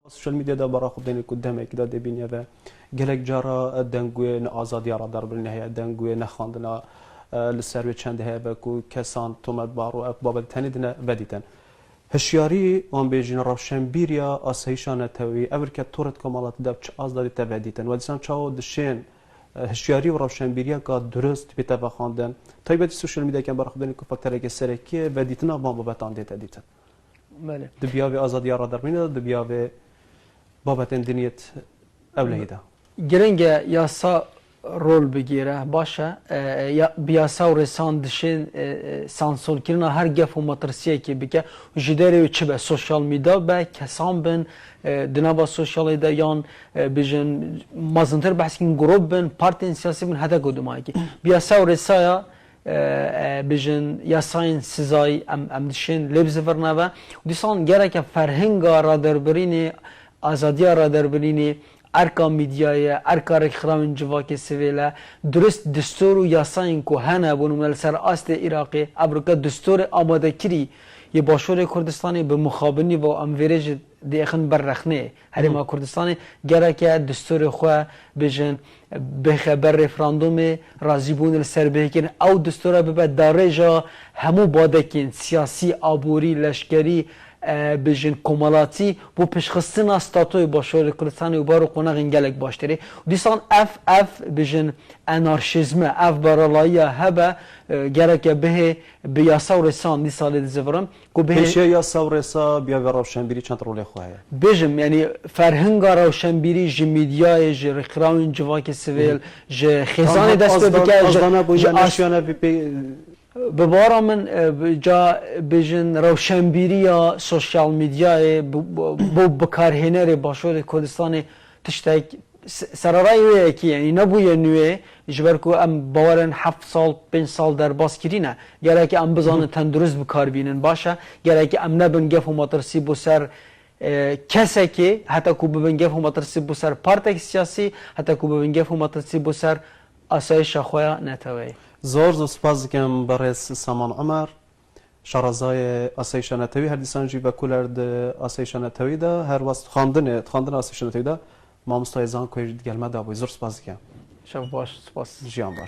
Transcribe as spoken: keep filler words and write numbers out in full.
Sosyal medyada bera xwe bidêne ku demekî de dê bîniye ve gelek cara dengê ne azadiya radarbirinê heye, dengê nexwendina, e, li ser wê çendê heye ve ku kesan tometbar û ev babet tenê dine vedîtin. Hişyarî, wan bêjin, rewşenbîriya asayîşa netewî, ev ke toret komalatî de çi azadî te vedîtin. We dîsan çawa dişên, e, hişyarî û rewşenbîriyeka durust bête vexwendin. Taybetî sosyal medyayeke bera xwe bidêne ku faktoreke serekî ye, vedîtina van babetan dê te dîtin. Belê. Di biyavê azadiya radarbirinê de, di biyavê babetên diniyet ewlehî de. Giring e yasa rol bigêre, baş e. E, ya, bi yasa û rêsan dişên, e, e, sansorkirina her gef û metirsiyekê bike. Ji derê wê çi be, sosyal medya be, kesan bin, e, di nava sosyalê de yan, e, bijin, mezintir behs kirin, grûp bin, partiyên siyasî bin, heta ku dimayekî. Bi yasa û rêsaya, e, e, bijin, yasayên sizayî em, em dişên lê bizivirine ve. Dîsan gereke ferhinga raderbirînê, azadiya raderbirînê, erka medyayê, erka rêkxirawên civakê sivêl e, durist distûr û yasayên ku hene, bo nimûne li ser astê Iraqê, evroke distûrê amadekirî yê Başûrê Kurdistanê bi mixabinî ve em vêrê jî dêxin ber rexnê Herêma Kurdistanê, gereke distûrê xwe bijin, bêxe ber referandumê, razîbûn li ser bêhkirin. Ew distûra bibe darêja hemû badekên siyasî, aborî, leşkerî, e, bijin komelatî bo pêşxistina statoyê Başûrê Kurdistanê û bar û qonaxên gelek baştirê. Û dîsan ev, ev bijin anarşîzm e, ev beralayiya hebe, e, gereke bihê bi yasa û rêsan dîsa lê dizivirin. Ku bihê Pêşiya yasa û rêsa biya ve rewşenbîrî çend rolê xwe heye? Bêjim, yanî ferhinga rewşenbîrî ji medyayê, ji rêkxirawên civakê sivêl, ji xêzanê dest pê bike, ji, ji as- Bi bawara min, e, bi ca, bijin, rewşenbîriya sosyal medyayê, bi, bi, bo bikarhênerê Başûrê Kurdistanê tiştek se-, sererayê wê yekî, yanî nebûye nû, ji ber ku em bawerin heft sal, pênc sal derbas kirîne. Gereke em bizanin tendurist bi kar bînin, baş e. Gereke em nebin gef û metirsî bo ser, e, kesekê, heta ku bibin gef û metirsî bo ser partek siyasî, heta ku bibin gef û metirsî bo ser asayişa xwe ya neteweyê. Zor zor spas dikim berêz Saman Omer, şarezayê asayişa netewî, her dîsan jî vekoler di asayişa netewî de, her west xwendinê, xwendina asayişa netewî de, mamostayê zankoyê jî digel me dabûyî. Zor spas dikim. Şev baş, spas. Jiyan baş.